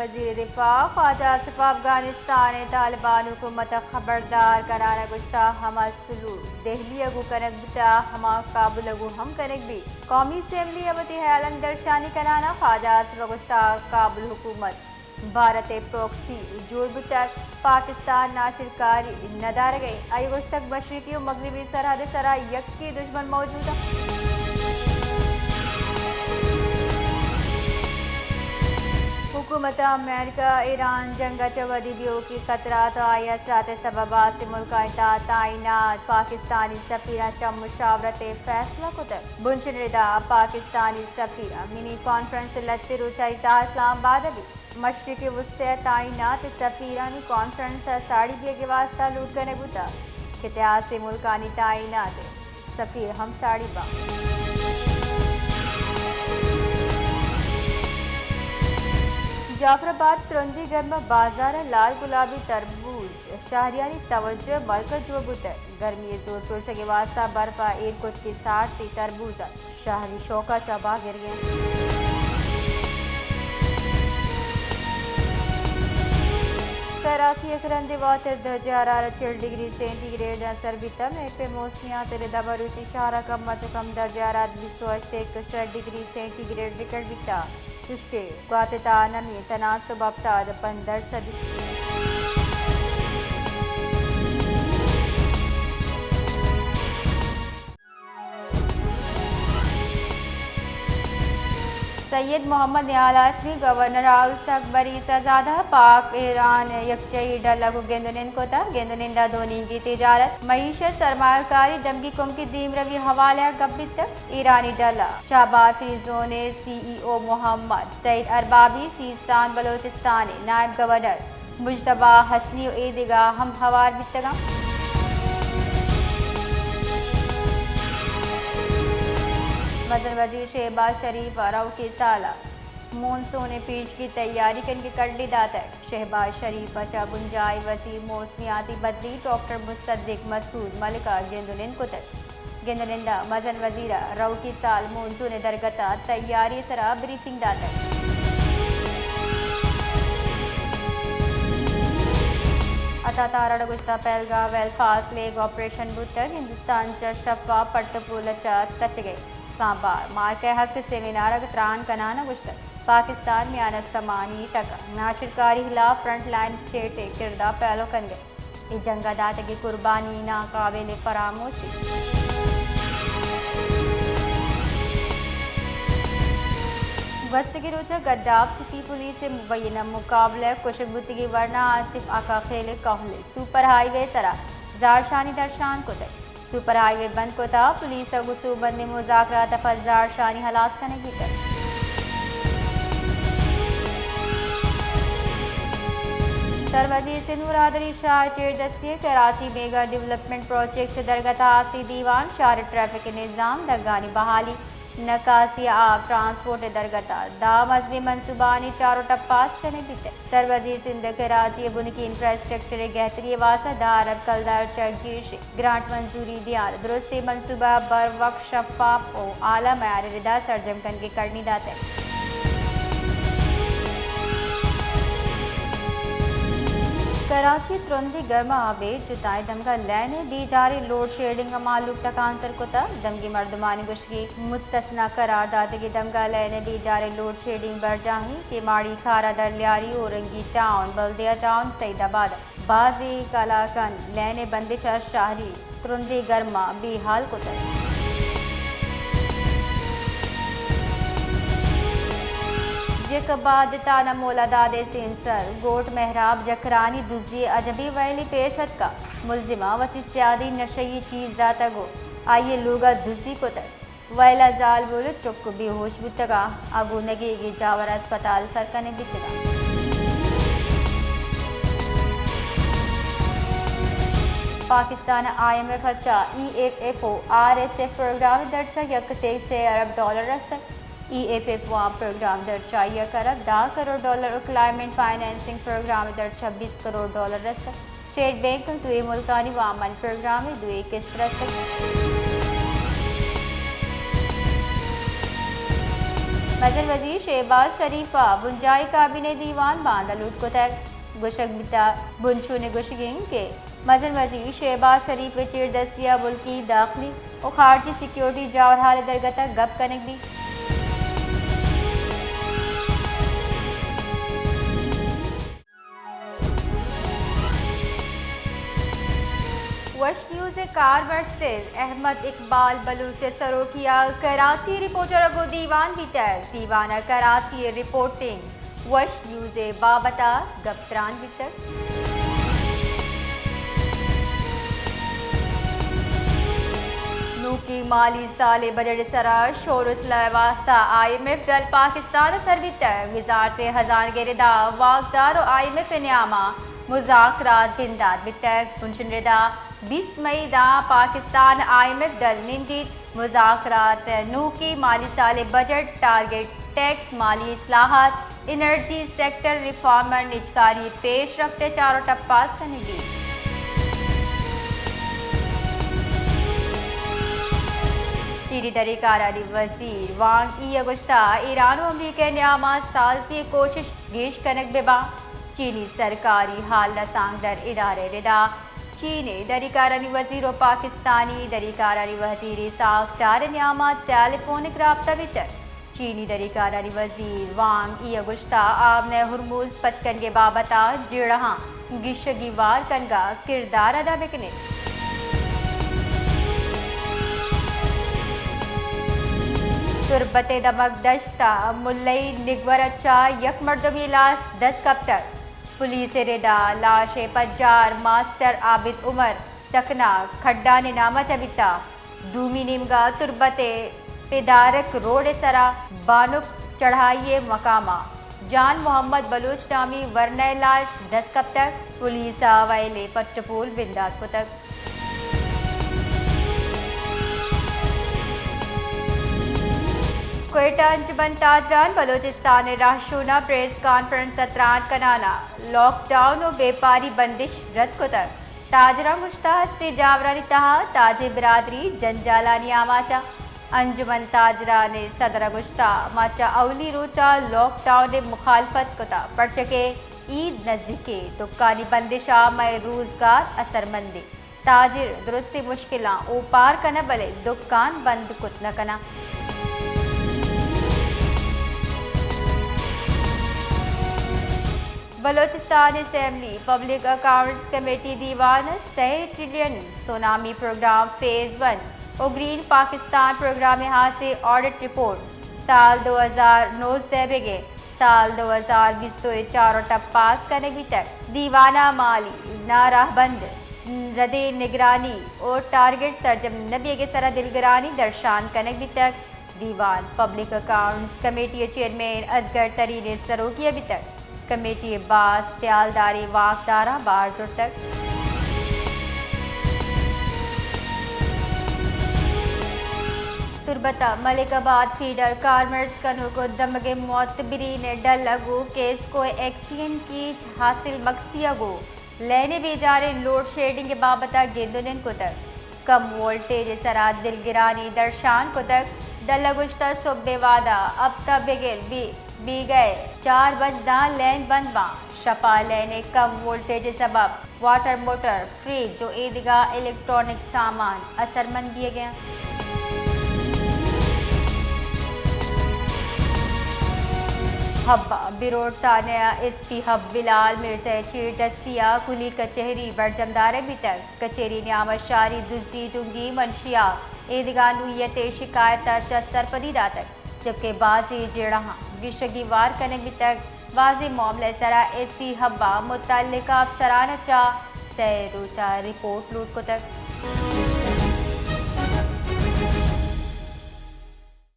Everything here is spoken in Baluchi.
وزیر دفاع خواجہ آصف افغانستان ء طالبان حکومت ء خبردار کنان ء گوشتہ، ہما سلوک دہلی ء گوں کنگ بوتہ، ہما کابل ء گوں ہم کنگ بیت۔ قومی اسمبلی ء وتی ہیالانی درشانی کنان ء خواجہ آصف ء گوشتہ، کابل حکومت بھارت ء پراکسی جوڑ بوتگ، پاکستان ناشرکاری ندارگ ء انت۔ آئی ء گوشتگ، مشرقی و مغربی سرحد ء سرا یکے دژمن موجود انت۔ حکومت امریکہ ایران جنگ ء چہ ودی دیوکی خطرات و آئی ء اثرات ء سبب ء سے ملکانی تہا تعینات پاکستانی سفیراں چہ مشاورت ء فیصلہ کتگ۔ بنشن ردا پاکستانی سفیر منی کانفرنس ء لہتے روچانی تہا اسلام آباد ء بیت۔ مشرق وسطی ء تعینات سفیرانی کانفرنس ء ساڑی دیگ ء واستہ لوٹ کنگ بوتگ کہ تہا سے ملکانی تعینات سفیر ہم ساڑی باں۔ جعفر آباد ترندی گرم بازار ء لال گلابی تربوز شہریانی توجہ ء مرکز جوڑ بوتگ۔ گرمی ء زور پروشگ ء واستہ برف ء ایر کتگیں سارتی تربوز ء شہری شوق ء چہ باہ گرگ ء انت۔ کراچی ء یک رندے واتر درجہ حرارت چل ڈگری سینٹی گریڈ ء سر بیتگ۔ مہکپہ موسمیات ء ردا مروچی شہر ء کم از کم درجہ حرارت بیست و ہشت ء یک شش ڈگری سینٹی گریڈ ریکارڈ بیتگ، چشکہ گوات ء تہا نمی ء تناسب ہپتاد ء پنچ درسد۔ سید محمد نیال ہاشمی گورنر ہاؤس اکبری سزادہ پاک ایران یکجہی ڈل ء گوں گند ء نند کتگ۔ گند ء نند ء دو نیمگی تجارت، معیشت، سرمایہ کاری، دمگی کمکی دیمروی حوالہ ء گپ بیتگ۔ ایرانی ڈل ء چابہار فری زون ء سی ای او محمد سعید اربابی، سیستان بلوچستان ء نائب گورنر، مجتبی حسنی و اے دگہ ہم ہوار بیتگاں۔ مزن وزیر شہباز شریف ء روکی سال ء مون سون ء پیشگی تیاری کنگ ء کڈی داتگ۔ شہباز شریف ء چہ بنجاہی وزیر موسمیاتی بدلی ڈاکٹر مصدق مسعود ملک ء گند ء نند کتگ۔ گند ء نند ء مزن وزیر ء روکی سال مون سون ء درگت ء تیاری ء سرا بریفنگ داتگ۔ عطا تارڑ ء گوشتگ، پہلگام ویل فاسٹ لیگ آپریشن بوتگ، ہندوستان چہ شفا پٹ ء پول ء چہ تچگ ء سانبار مارکہ حق سیمینار ء تران کنان ء گوشتگ، پاکستان میان استمانی ٹک ء ناشرکاری ہلاپ فرنٹ لائن اسٹیٹ ء کرد ء پیلو کنگ ء اے جنگ ء داتگیں قربانی ناقابل فراموش انت۔ گوستگیں روچ ء گڈاپ سٹی پولیس ء مبینہ مقابلہ ء کشگ بوتگیں ورنا آصف آقا خیل ء کہول ء سپر ہائی وے ء سرا زہرشانی درشان کتگ۔ سپر ہائی وے بند کتگ، پولیس ء گوں سوبمندیں مذاکرات ء پد زہرشانی ہلاس کنگ بیتگ۔ سروزیر سندھ مراد علی شاہ ء چیردستی ء کراچی میگا ڈویلپمنٹ پروجیکٹس ء درگت ء ہاسی دیوان، شہر ء ٹریفک ء نظام، ڈگانی بحالی، نکاسی ء آب ٹرانسپورٹ ء درگت ء دہ مزنیں منصوبہانی چار و ٹپ پاس کنگ بیتگ۔ سروزیر سندھ ء کراچی ء بنکی انفراسٹرکچر ء گہتری ء واستہ دہ ارب کلدار چہ گیش گرانٹ منظوری دیان، درستیں منصوبہ بر وقت، شفاف و اعلی معیار ء ردا سرجم کنگ ء کرنی داتگ۔ کراچی ء ترندیں گرم ء آبے جتائیں دمگ ء لین ء بیجاریں لوڈ شیڈنگ ء مہلوک ٹکانسر کتگ۔ دمگی مردمانی گوشگ مستثنی قرار داتگیں دمگاں لین ء بیجاریں لوڈ شیڈنگ برجاہ انت کہ ماڑی کھارا، درلیاری، اورنگی ٹاؤن، بلدیہ ٹاؤن، سعید آباد ء بازیں کلاکاں لین ء بندش ء شہری ترندیں گرما بے حال کتگ۔ جیکب ء دتان ء مولا داد ء سینسر گوٹ مہراب جکرانی دزی ء عجبیں وئیلے پیش اتکگ، ملزم ء وتی سیادی نشئی چیز داتگ و آئی ء لوگ ء دزی کتگ۔ وئیل ء زالبول چک بے ہوش بوتگ ء گوں نگیگیں جاور اسپتال سر کنگ بیتگ انت۔ پاکستان ء آئی ایم ایف ء چہ ای ایف ایف و آر ایس ایف پروگرام ء درچ ء یک تے سے ارب ڈالر رستگ۔ ای ایف ایف وام پروگرام درچ ء یک ارب دہ کروڑ ڈالر و کلائمیٹ فائنانسنگ پروگرام ء درچ ء بیست کروڑ ڈالر رستگ۔ اسٹیٹ بینک ء دوئیں ملکانی وامانی پروگرام ء دوئیں قسط رستگ۔ مزن وزیر شہباز شریف ءَ بنجاہی کابینہ دیوان باندا لوٹ کتگ۔ گوشگ بیتگ، بنشون ءِ گوشگ انت کہ مزن وزیر شہباز شریف ءِ چیردستی ءَ ملکی داخلی ءُ خارجی سیکورٹی جاورحال ءِ درگت ءَ گپ کنگ بیت۔ وش نیوز ءِ کارمرز سر احمد اقبال بلوچ ءِ سروکی ءَ کراچی رپورٹر ءَ گوں دیوان بیتگ۔ دیوان ءَ کراچی ءِ رپورٹنگ وش نیوز ءِ بابت ءَ گپ تران بیتگ۔ نوکیں مالی سال ءِ بجٹ ءِ سرا شور ءُ صلاح ءِ واستہ آئی ایم ایف ڈل پاکستان ءَ سر بیتگ۔ وزارت خزانہ ءِ ردا واکدار ءُ آئی ایم ایف ءِ نیام ءَ مذاکرات بندات بیتگ۔ بنشون ءِ ردا بیست مئی ءَ داں پاکستان آئی ایم ایف ڈل نندیت۔ مذاکرات ءَ نوکیں مالی سال ءِ بجٹ، ٹارگٹ، ٹیکس، مالی اصلاحات، انرجی سیکٹر ریفارم ءُ نجکاری پیش رفت ءِ چار ءُ ٹپاس کنگی۔ چینی دری کارانی وزیر وانگ ای ءَ گوشتہ، ایران ءُ امریکہ ءِ نیام ءَ ثالثی ءِ کوشش گیش کنگ بہ باں۔ چینی سرکاری حال رسانکدر ادارہ ءِ ردا چین ءِ دری کارانی وزیر ءُ پاکستانی دری کارانی وزیر ءِ ساکٹار ءِ نیام ءَ ٹیلی فونک رابطہ بیتگ۔ چینی دری کارانی وزیر وانگ ای ءَ گوشتہ، آبنہ ہرمز پچ کنگ ءِ بابت ءَ جیڑہاں گیشگی وار کنگ ءَ کردار ادا بہ کن انت۔ تربت ءِ دمگ دشت ءَ ملئی نگور ءَ چہ یک مردمے لاش دست کپتگ۔ پولیس ءِ ردا لاش ءِ پجار ماسٹر عابد عمر سکنا کھڈان ءِ نام ءَ چہ بیتہ۔ دومی نیمگ ءَ تربت ءِ پدارک روڈ ءِ سرا بانک چڑھائی ءِ مقام ءَ جان محمد بلوچ نامی ورنا ءِ لاش دست کپتگ۔ پولیس ءَ ویل ءِ پٹ ءُ پول بندات کتگ۔ کوئٹہ، انجمن تاجران بلوچستان ءِ راہشون ءَ پریس کانفرنس ءَ تران کنان ءَ لاک ڈاؤن ءُ بیپاری بندش رد کتگ۔ تاجراں گوشتہ، ہستیں جاورانی تہا تاجر برادری جنجالانی آماچ ءَ۔ انجمن تاجران ءِ صدر ءَ گوشتہ، ما چہ اولی روچ ءَ لاک ڈاؤن ءِ مخالفت کتہ، پرچہ کہ عید نزیک انت، دکانی بندش ءَ مئے روزگار اثرمند انت۔ تاجر درستیں مشکلاں اوپار کناں، بلے دکان بند کت نہ کناں۔ Balochistan assembly public accounts committee دیوان ءَ سئے trillion tsunami programme phase one ءُ گرین پاکستان پروگرام ءِ ہاسیں آڈٹ رپورٹ سال دو ہزار نوزدہ ءِ بگر سال دو ہزار بیست ءِ چار ءُ ٹپاس کنگ بیتگ۔ دیوان ءَ مالی ناراہبند، ردیں نگرانی ءُ ٹارگٹ سرجم نہ بیگ ءِ سرا دلگرانی درشان کنگ بیتگ۔ دیوان پبلک اکاؤنٹس کمیٹی ءِ چیئرمین اصغر ترین ءِ سروکی ءَ بیتگ۔ کمیٹی ءِ باسک ہیالداریں واکداراں بار زرتگ۔ تربت ءَ ملک آباد فیڈر کارمرز کنوک ءُ دمگ ءِ معتبرین ءِ ڈل ءَ گوں کیسکو ءِ ایکسچینج کیچ حاصل مکسی ءَ گوں لین ءِ بیجاریں لوڈ شیڈنگ ءِ بابت ءَ گند ءُ نند کتگ۔ کم وولٹیج ءِ سرا دلگرانی درشان کتگ۔ ڈل ءَ گوشتہ، سہب ءِ وہد ءَ ہپت ءَ بگر بی-، بیگہ ءِ چار بج داں لین بند باں۔ شپ ءَ لین ءِ کم وولٹیج ءِ سبب واٹر موٹر، فریج ءُ ایدگہ الیکٹرانک سامان اثرمند بیگ ءَ انت۔ حب، بروٹ تھانہ ءِ ایس پی حب بلال مرزا ءِ چیردستی ءَ کلی کچہری برجم دارگ بیتگ۔ کچہری نیام ءَ شاری دزی، ڈونگی، منشیات، ایدگہ نوعیت ءِ شکایت ءَ چہ سرپدی داتگ، جبکہ بازیں جیڑہاں گیشگی وار کنگ بیتگ۔ بازیں معاملہ ءِ سرا ایس پی حب ءَ متعلقہ افسران ءَ چہ سئے روچ ءَ رپورٹ لوٹ کتگ۔